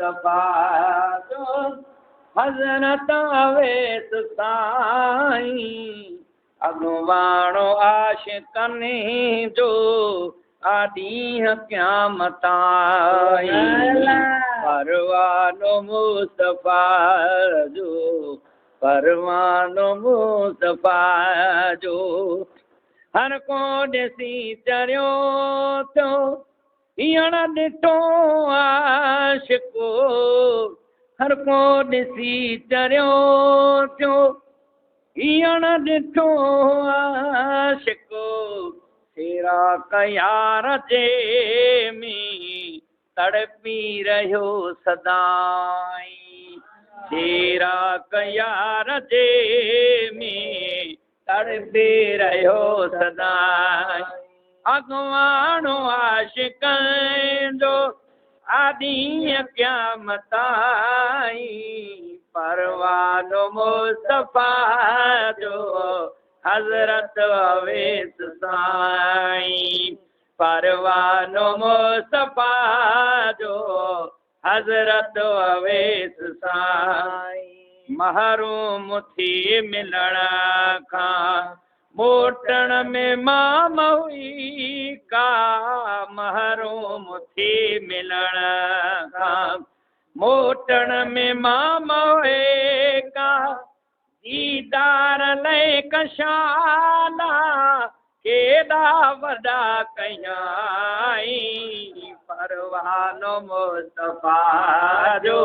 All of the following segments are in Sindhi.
مصطفيٰ جو حضرت اويس سائين اڳواڻو عاشقن جو آ ڏينهن قيامت تائين پروانو مصطفيٰ جو پروانو مصطفيٰ جو هر ڪو ڏسي چريو ٿيو هينئر ڏٺو عاشق هر ڪو ڏسي چريو ٿيو هينئر ڏٺو عاشق سيرا ڪيار جي ۾ تڙپي رهيو سدائين سيرا ڪيار جي ۾ تڙپي رهيو سدائين اڳواڻو عاشقن جو آ ڏينهن قيامت تائين پروانو مصطفيٰ جو حضرت اويس سائين پروانو مصطفيٰ جو حضرت اويس سائين محروم ٿي ملڻ کان موٽڻ ۾ مام هئي ڪا محروم ٿي ملڻ کان موٽڻ ۾ مام هئي ڪا ديدار لئه ڪشالا ڪيڏا وڏا ڪيائين پروانو مصطفيٰ جو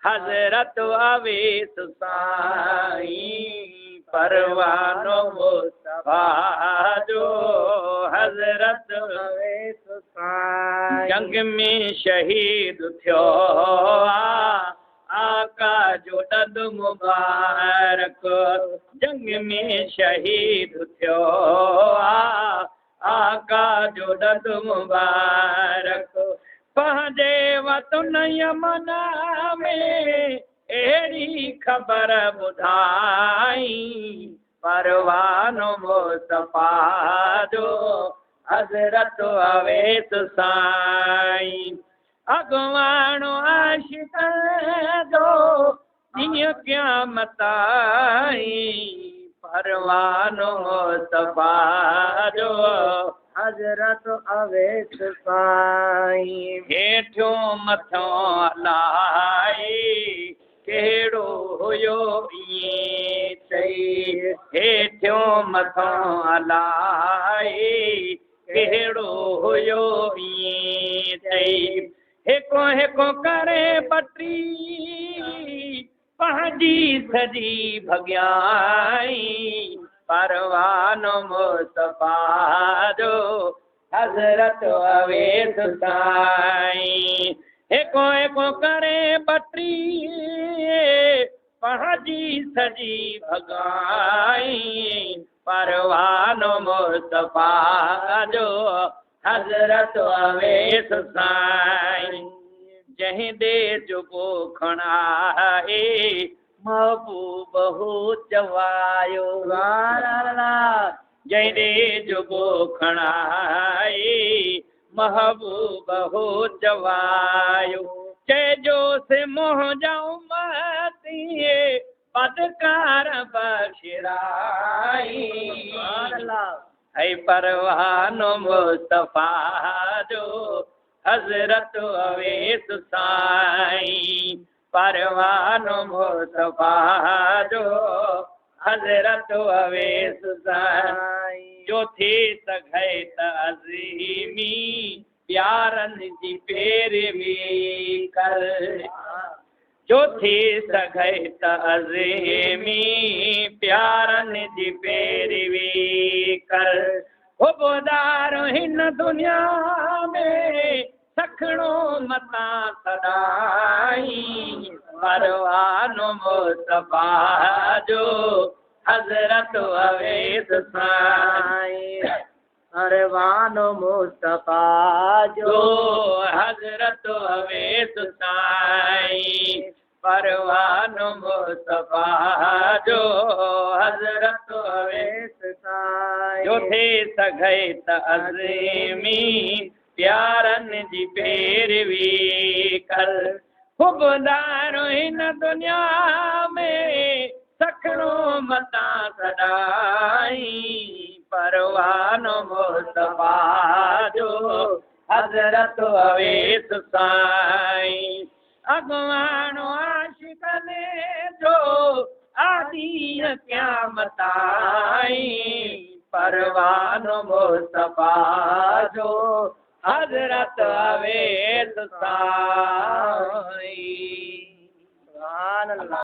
حضرت اويس سائين پروانو مصطفيٰ جو حضرت اويس سائين جنگ ۾ شهيد ٿيو آ آقا جو ڏند مبارڪ جنگ ۾ شهيد ٿيو آ آقا جو ڏند مبارڪ پنهنجي وطن يمن ۾ اهڙي خبر ٻڌائين پروانو مصطفيٰ جو حضرت اويس سائين اڳواڻو عاشقن جو ڏينهن قيامت تائين پروانو مصطفيٰ جو حضرت اويس سائين. هيٺيون مٿيون الائي ڪهڙو هيو ائين چئي هيٺيون مٿيون الائي ڪهڙو هيو ائين چئي هيڪو هيڪو ڪري ٻٽي پنهنجي سڄي ڀڳيائين پروانو مصطفيٰ جو حضرت اويس سائين هيڪو هيڪو ڪري ٻٽي پنهنجي سڄي ڀڳائين پروانو مصطفيٰ جو حضرت اويس سائين جنهن ڏي جبو کڻائي محبوب هو چوايو جنهن ڏي جبو کڻائي محبوب هو چوايو چئجوس منهنجا امتي بدڪار بخشرائي اي پروانو مصطفيٰ جو حضرت اويس سائين پروانو مصطفيٰ جو حضرت اويس سائين جو ٿي سگهي ته عظيمي پيارن جي پيروي ڪر جو ٿي سگهي ته عظيمي پيارن جي پيروي ڪر. حبدار هن دنيا ۾ سکڻو متان سڏائين. پروانو مصطفيٰ جو حضرت اويس سائين. پروانو مصطفيٰ جو. حضرت اويس سائين. پروانو مصطفيٰ جو حضرت اويس سائين. جو ٿي سگهي ته عظيمي پيارن جي پيروي ڪر. حبدار هن دنيا ۾ سکڻو متان سڏائي. پروانو مصطفيٰ جو حضرت اويس سائين، اڳواڻو عاشقن جو آڏينهن قيامت تائين. پروانو مصطفيٰ جو حضرت اويس سائين. سبحان الله.